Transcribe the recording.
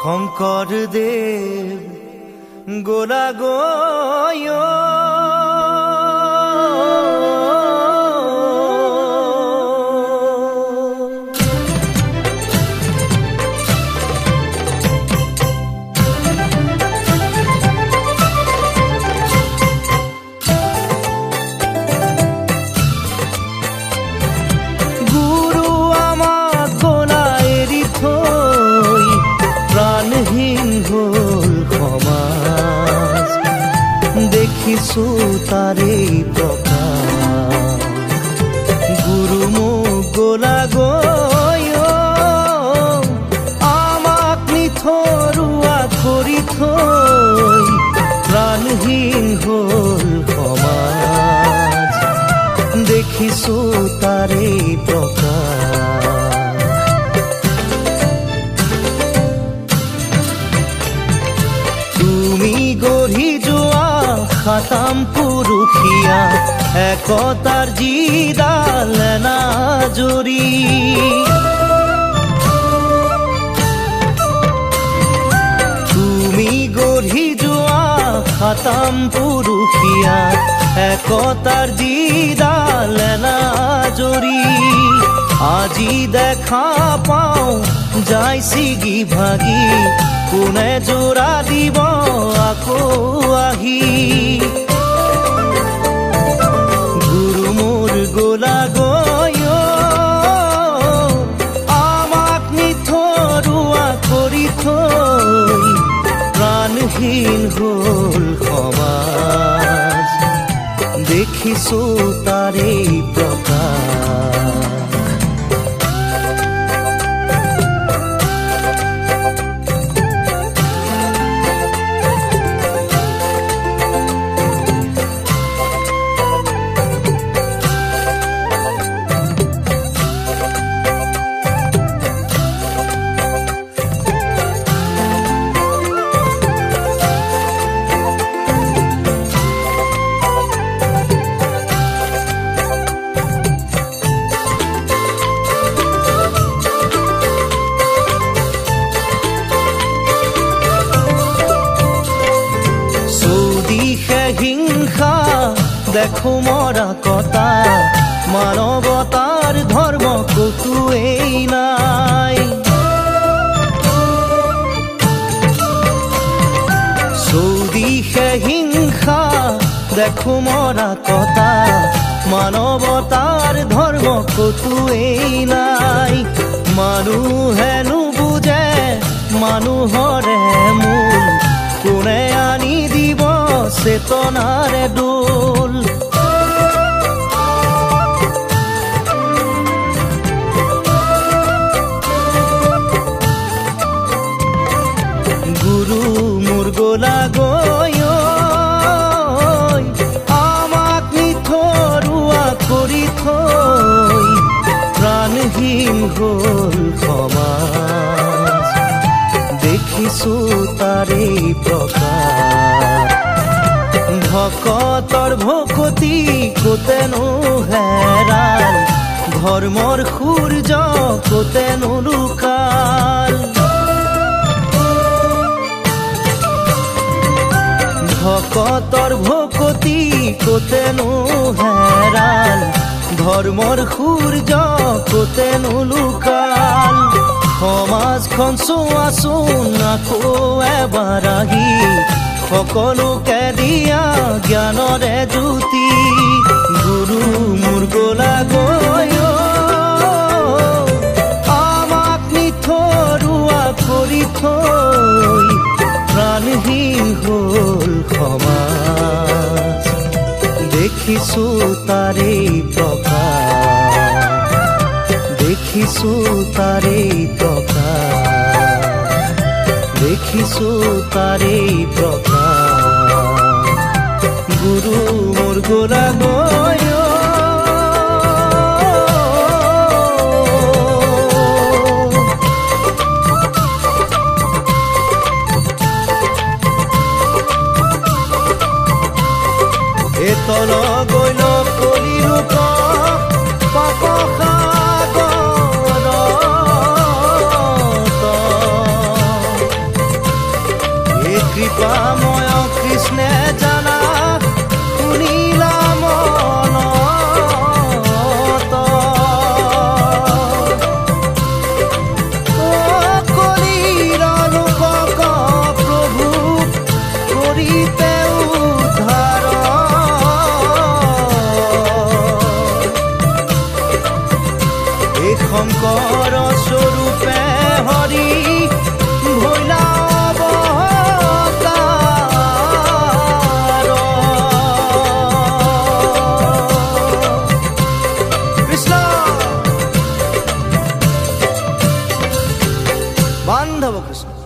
শংকৰদেৱ গলা গৈ গুৰু আমাক গলা এৰি থৈ প্ৰাণহীন হ'ল সমাজ, দেখিছো তাৰেই প্ৰকাশ। গুৰু মোক গলা গৈ আমাক নিথৰুৱা কৰি থৈ প্ৰাণহীন হ'ল সমাজ, দেখিছো তাৰেই প্ৰকাশ। তুমি গঢ়ি যোৱা সাতাম পুৰুষীয়া একতাৰ যিডাল এনাজৰী, তুমি গঢ়ি যোৱা সাতাম পুৰুষীয়া একতাৰ যিডাল এনাজৰী, আজি দেখা পাওঁ যাই ছিগি ভাগি, কোনে জোৰা দিব আকৌ আহি। গুৰু মোৰ গলা গৈ আমাক নিথৰুৱা কৰি থৈ প্ৰাণহীন হ'ল সমাজ, দেখিছো তাৰেই প্ৰকাশ। চৌদিশে হিংসা দেখো মৰা কটা, মানৱতাৰ ধৰ্ম কতোৱেই নাই। চৌদিশে হিংসা দেখো মৰা কটা, মানৱতাৰ ধৰ্ম কতোৱেই নাই। মানুহে নুবুজে মানুহৰে মূল, কোনে আনি দিব চেতনাৰে দোল। গুৰু মোৰ গলা গৈ আমাক নিথৰুৱা কৰি থৈ প্ৰাণহীন হ'ল সমাজ, দেখিছো তাৰেই প্ৰকাশ। ভকতৰ ভকতি ক'তেনো হেৰাল, ধৰ্মৰ সূৰ্য ক'তেনো লুকাল। ভকতৰ ভকতি ক'তেনো হেৰাল, ধৰ্মৰ সূৰ্য ক'তেনো লুকাল। সমাজখন চোৱাচোন আকৌ এবাৰ আহি, সকলোকে দিয়া জ্ঞানৰে জ্যোতি। গুৰু মোৰ গলা গৈ আমাক নিথৰুৱা কৰি থৈ প্ৰাণহীন হ'ল সমাজ, দেখিছো তাৰেই প্ৰকাশ, দেখিছো তাৰেই প্ৰকাশ, দেখিছো তাৰেই প্ৰকাশ। গুৰু মোৰ গোৰা গৈ এতল গৈল কলিৰূপ পাপ সাগৰত। কৃষ্ণ।